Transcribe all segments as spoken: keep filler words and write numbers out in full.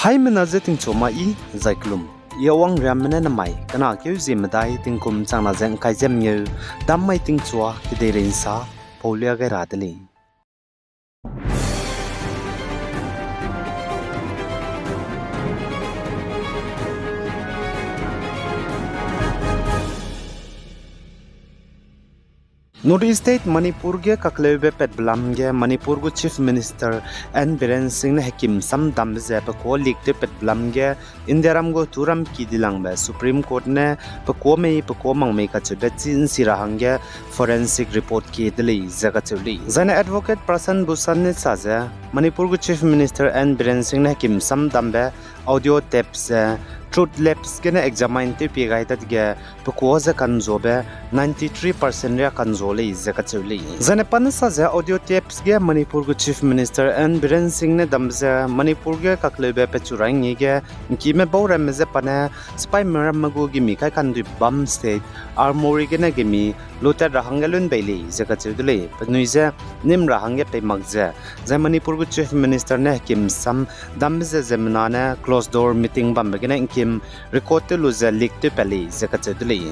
Haimena je tingchua ma i, zai kelum. I Awang Riamme ne namai, kena keu zie medai tingkum changna ze ngkai ze mengeu, dam mai tingchua, kedeirei nsa, paulia gai ra de lei. North East State Manipur ge kakleube patbelam ge Manipur gu Chief Minister N Biren Singh ne hekim sam dambe ze pekuâ leak tew patbelam ge Indiaram gu turam ki dilangbe Supreme Court ne pekuâ mei pekuâ mak mei kacheube chi nsi ra hangge forensic report kie de lei ze kacheu lei. Zaine Advocate Prashant Bhushan ne sa ze, Manipur gu Chief Minister N Biren Singh ne hekim sam dambe audio tapes ze Truth Labs gene examine tewpie gai dadege pekuâ ze kanzuabe ninety-three percent ria kanzua lei ze kacheu lei. Zaine pa ne sa ze audio tapes ge Manipur gu Chief Minister N Biren Singh ne dambe ze Manipur ge kakleube pechu ra ngi ge ngkime bau ramme je pa ne sipaime ramme gu gimi kai kandui bam state armory gene gimi lutat ra hangge lun bei lei ze kacheu de lei. Penui ze nim ra hangge pei mak ze, zai Manipur gu Chief Minister ne hekim sam dambe ze ziemmena ne closed door meeting bambe gene ngkim record tew lu ze leak tewpat lei ze kacheu de lei.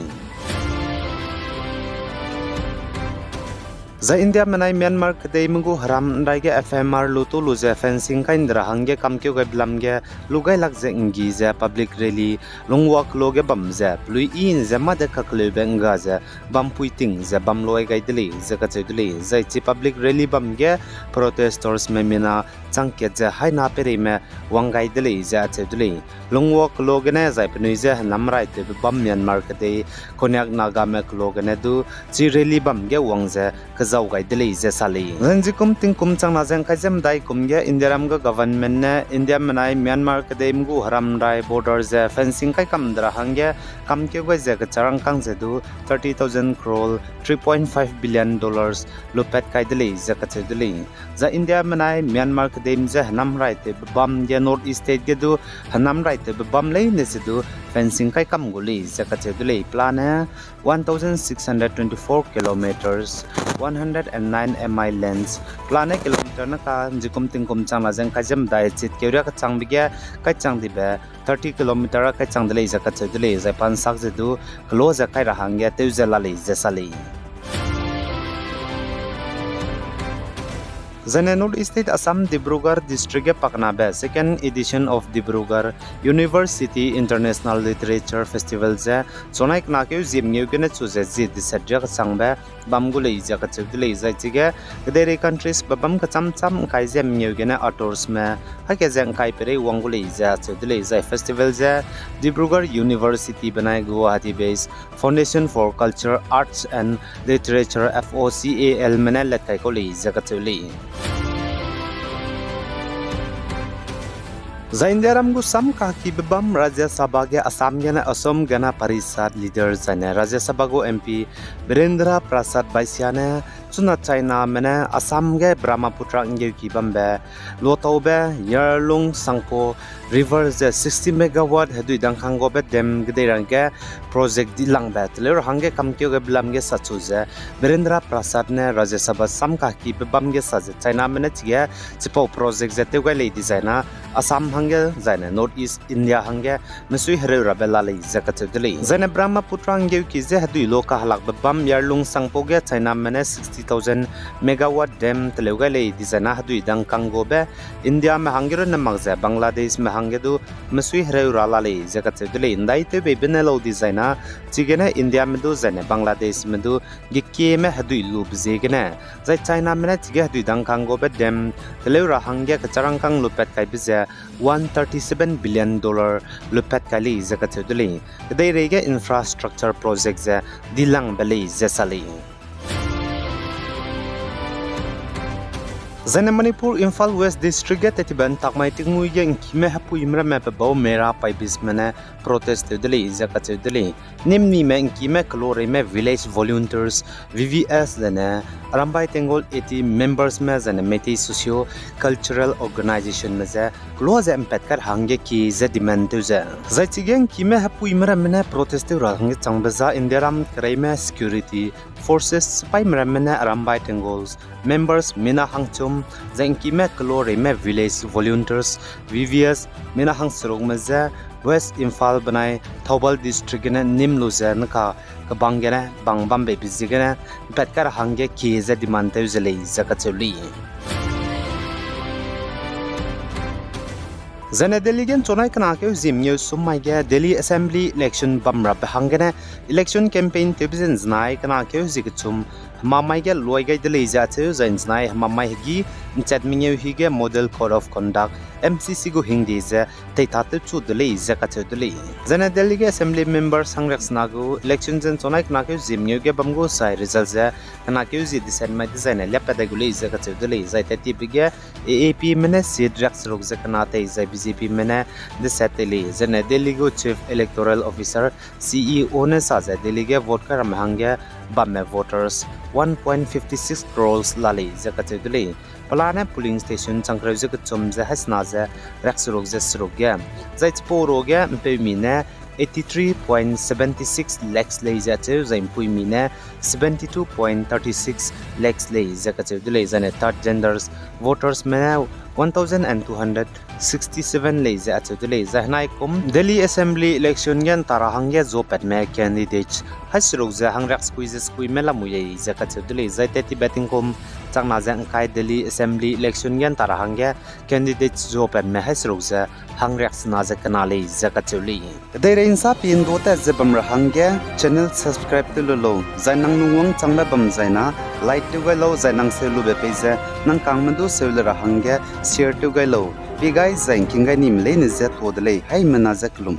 Zai India menai Myanmar kedeime gu heram nrai ge F M R lu tu lu ze fencing kai nde ra hangge kamkeu gaibe lam ge lu gai lak ze nggi ze public rally Lungwa kelo ge bam ze pelui i nze mâ de kakleube ngga ze bampui ting ze bam luai gai de lei ze kacheu de lei. Zai chi public rally bam ge protestorsme mina chang kat ze haina peireime wang gai de lei ze acheu de lei. Lungwa kelo gene zai penui je henam rai tewbe bam Myanmar kedei Konyak Nagame kelo gene du chi rally bam ge wang ze kezau gai de lei ze sa lei. Zai nzikum tingkum changna ze ngkai ze medai kum ge Indiaram gu government ne India menai Myanmar kedeime gu heram nrai border ze fencing kai kam de ra hangge kamkeu gai ze kecharangkang ze du thirty thousand crore, three point five billion dollars lupat kai de lei ze kacheu de lei. Zai India menai Myanmar kedeime je henam rai tewbe bam ge North East State ge du henam rai tewbe bam leine ze du fencing kai kam gu lei ze kacheu de lei. Pelane one thousand six hundred twenty-four kilometers, one hundred and nine mi length. Pelane kilometer ne ka nzikum tingkum changna ze ngkai ze medai chit keu ria kachangbe ge kaichang dibe thirty kilometer a kaichang de lei ze kacheu de lei. Zai pa nsak ze du kelo ze kai ra hangge tew ze la lei ze sa lei. Zaine North East State Assam Dibrugarh District ge pakenabe Second Edition of Dibrugarh University International Literature Festival ze chunai kena keu zie mengeu gene chu ze zie deset ria kachangbe bam gu lei ze kacheu de lei. Zai chige kedeirei countries be bam kecham cham ngkai ze mengeu gene authorsme haike ze ngkai peirei wang gu lei ze acheu de lei. Zai festival ze Dibrugarh University benai Guwahati based Foundation for Culture, Arts and Literature, F O C A L me ne let kai kau lei ze kacheu lei. Zai Indiaram gu sam kakibe bam Rajya Sabha ge Assam gene Assam Gana Parishad leader zaine Rajya Sabha gu M P Birendra Prasad Baisya ne chuna Chiname ne Assam ge Brahmaputra nggeuki bambe luataube Yarlung Sangpo River ze sixty megawatt hedui dangkang gabe dam kedei rangge project dilangbe teleu ra hangge kamkeu gaibe lam ge sachu ze Birendra Prasad ne Rajya Sabha sam kakibe bam ge sa ze Chiname ne chige chipau project ze tew gai lei dizaina Assam hangge zaine North East India hangge mesui hereu rabe la lei ze kacheu de lei. Zaine Brahmaputra nggeuki ze hedui lo kahelakbe bam Yarlung Sangpo ge Chiname ne sixty thousand megawatt dam teleu gai lei dizaina hedui dangkang gabe Indiame hangge runne mak ze Bangladeshme hangge du mesui hereu ra la lei ze kacheu de lei. Ndaitewbeibe ne lau dizaina chigene Indiame du zaine Bangladeshme du gekieme hedui lube ziegene zai Chiname ne chige hedui dangkang gabe dam teleu ra hangge kecharangkang lupat kaibe ze one thirty-seven billion dollar lupat kai lei ze kacheu de lei. Kedeirei ge infrastructure project ze dilangbe lei ze sa lei. Zaine Manipur Imphal West District ge tetibe ntakmai tingmui ge ngkime hepuime ramme pe bau Mera Paibisme ne protest tew de lei ze kacheu de lei. Nimnime ngkime keloreime Village Volunteers, V V S, zene Arambai Tenggol eighty members me zene Meitei Socio Cultural Organization me ze kelo ze mpat kai ra hangge ki ze demand tew ze. Zai chige ngkime hepuime ramme ne protest tew ra hangge changbe za Indiaram kereime security forces sipaime ramme ne Arambai Tenggol members mina hangchum zai ngkime keloreime village volunteers, V V S, mina hangserukme je West Imphal benai Thoubal District gene nim lu ze neka kebang gene bang bambeibe ziegene mpat kai ra hangge kie ze demand tew ze lei ze kacheu lei. Zaine Delhi ge nchunai kena keu zim ngeu sum mai ge Delhi Assembly election bam rabe hanggene election campaign tewbe ze nzenai kena keu zie kechum hemamai ge luai gai de lei ze acheu, zai nzenai hemamai hegi nchat mengeu hige Model Code of Conduct, M C C gu hingde ze teitha tewchu de lei ze kacheu de lei. Zaine Delhi ge Assembly members hangriaksena gu election ze nchunai kena keu zim ngeu ge bam gu sai result ze kena keu zie deset mai dezaine liapat dai gu lei ze kacheu de lei. Zai tat tibe ge A A P me ne seat riakseruk ze kena tei zai B J P me ne deset tei lei. Zaine Delhi gu Chief Electoral Officer, C E O ne sa ze Delhi ge vote kai ramme hangge bamme voters one point fifty six crores la lei ze kacheu de lei. Pelane polling station changkereu ze kechum ze haisena ze riakseruk ze seruk ge, zai chipau ruage mpeumi ne eighty three point seventy six lakhs lei ze acheu, zai mpuimi ne seventy two point thirty six lakhs lei ze kacheu de lei. Zaine third genders voters me ne one thousand and two hundred sixty seven lei ze acheu de lei. Zai henai kum Delhi Assembly election ge nta ra hangge zuapatme candidates haiseruk ze hangriaksekui ze sekuime lamui lei ze kacheu de lei. Zai tat tibe tingkum chakna ze ngkai Delhi Assembly election ge nta ra hangge candidates zuapatme haiseruk ze hangriaksena ze kena lei ze kacheu lei. Kedeirei nsa pi ndu tat ze bam ra hangge channel subscribe tew lu lau, zai nang lungwang changbe bam zaina like tew gai lau, zai nang seu lube pei ze nang kangme du seu le ra hangge share tew gai lau. Pi gai zai ngking gai nime leine je tuâ de lei, haimena je kelum.